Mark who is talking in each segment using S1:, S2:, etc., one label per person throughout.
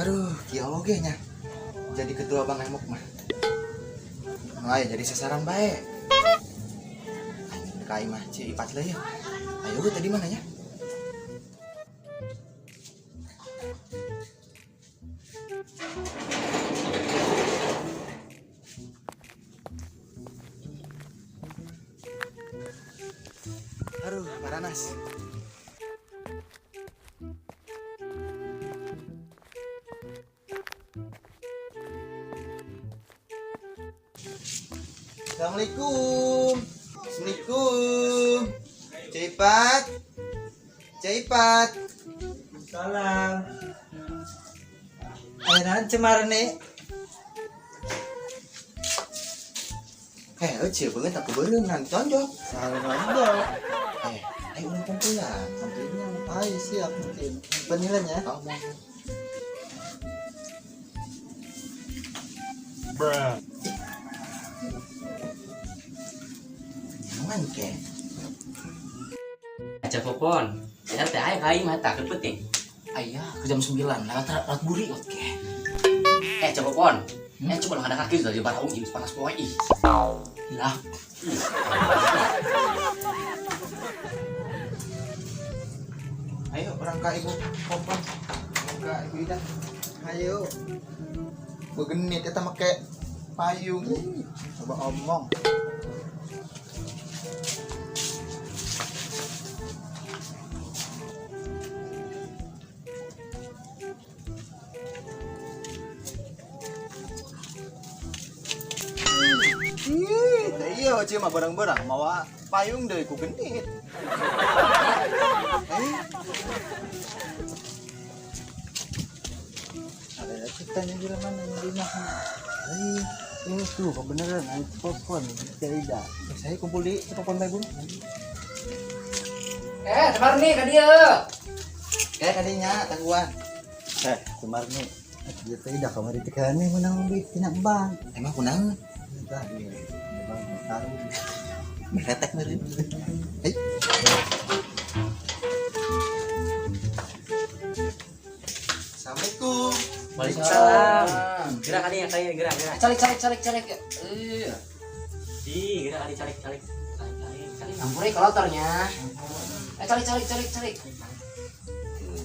S1: Aduh, kieu oge nya. Jadi ketua Bang Emok mah. Nah, jadi sasaran bae. Kai mah Ci Ipat lah ya. Ayo tadi mana ya? Aduh, paranas. Assalamualaikum. Assalamualaikum. Cepat. Cepat.
S2: Salam. Ayo naon Cemarni?
S1: Euceu beungeut aku beureungan tonjok.
S2: Salam tonjok.
S1: Ayo urang kumpulan.
S2: Kumpulan. Ayo siap mungkin. Penilaiannya.
S1: Oh, mau.
S2: Bruh.
S1: Jangan ke.
S3: Aja popon. Ya teh aya kai mah tak penting.
S4: Ayah, ke jam 9 lewat lewat buri oke.
S3: Coba popon. Coba lah ada kaki sudah di barang ih panas poe ih.
S4: Lah.
S1: Ayo orang ka Ibu Popon. Orang ka Ibu Ida.
S2: Ayo.
S1: Begenit eta make payung.
S2: Coba omong.
S1: Ih, teh iya ceu mah barang-barang mawa payung deui ku genit.
S2: Ada ceritanya di mana di mana? Itu kebenaran ayo popon Ida.
S1: Saya kumpul di popon bae, Bun.
S4: Cemarni ka dieu.
S1: Kadinya tangguhan.
S2: Cemarni. Dia teh ida kamari teh kane menang duit tina bank.
S1: Emang kunaon?
S2: Entah dia. Bang taruh.
S1: Meretek meureun. Hei. Assalamualaikum.
S3: Waalaikumsalam. Gerak kali ya kayak gerak gerak.
S4: Calik calik calik calik.
S3: Ih, gerak kali calik calik. Calik calik calik.
S4: Ampure kalotornya. Calik calik calik calik.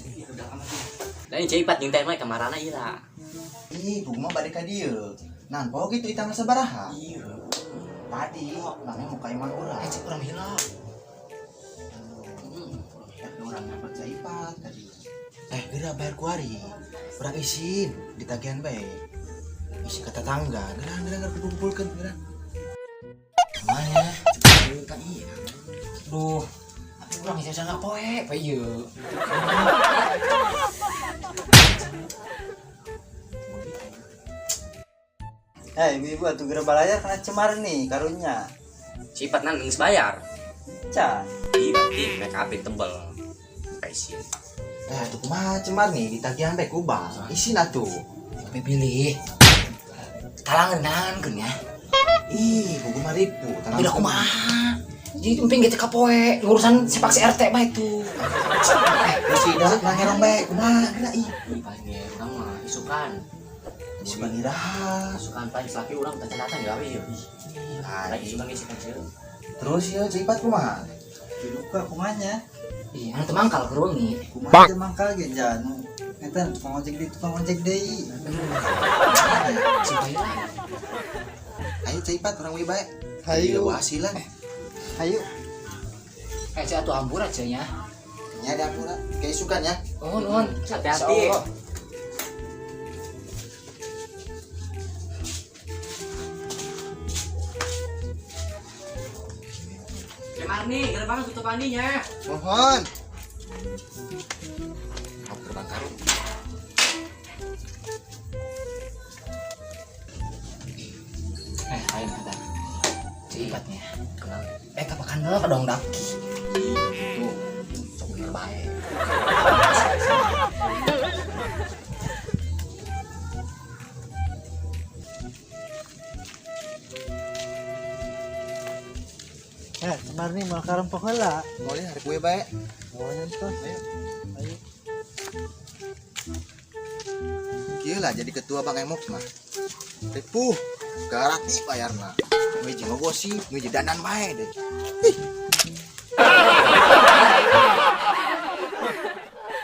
S3: Ih, udah lama sih. Lah ini Cepat jeung teh mah kamarana ieu lah.
S1: Ih, buku mah bade ka dieu. Nah, poho kitu itang sabaraha?
S3: Iya.
S1: Tadi, nanya muka iman urang.
S4: Cek urang heula.
S1: Urang dapat Caipat tadi. Geura bayar kuari. Urang isin ditagihan bae. Isi ke tetangga, geura geura geura kumpulkeun geura.
S4: Mana?
S1: Kan iya.
S4: Duh, tapi urang ieu sana poe, poe ieu.
S2: Ibu-ibu atuh geura balayar kana Cemarni karunya.
S3: Cepat nan geus bayar.
S2: Can.
S3: Ih, berarti make up tebel. Isin.
S1: Tuh kumaha Cemarni ditagihan bae ku bank. Isin atuh.
S4: Tapi pilih. Talangan keun ya.
S1: Ih, buku mah ribu.
S4: Tidak kumaha. Jadi emping gitu kapoe ngurusan sepak si RT mah itu.
S1: Terus Ida ngerong bae kumaha geura ih.
S3: Ih, paling ge urang mah isukan.
S1: Isukan iraha.
S3: Isukan paling selaki urang teh datang gawe ieu. Ih,
S1: Lain.
S3: isukan ge sih kecil.
S1: Terus ya Cepat kumaha?
S2: Dilupa kumanya.
S4: Ih, anu teu mangkal keur wengi.
S2: Kumaha teh mangkal ge janu. Eta tukang ojek deui, tukang ojek deui.
S4: Sumpah lah.
S1: Ayo Cepat urang we bae.
S2: Hayu.
S1: Hasilan.
S2: Hayu.
S4: Cek atuh hampura cek nya.
S1: Nya ada hampura. Kayak isukan ya.
S4: Nuhun, nuhun.
S3: Hati-hati. Cemarni, gerbang tutup mandinya.
S1: Mohon. Mau gerbang karung.
S4: Lain ada. Cepatnya. Kapakan heula ka dong daki.
S1: Itu sok bener bae.
S2: Cemarni moal karempok heula.
S1: Boleh hari gue bae.
S2: Mohon tuh.
S1: Ayo.
S2: Ayo.
S1: Kieu lah jadi ketua Bang Emok mah. Ripuh, garati bayarna. Nu hiji ngogosip, nu hiji dandan bae deh. Ih.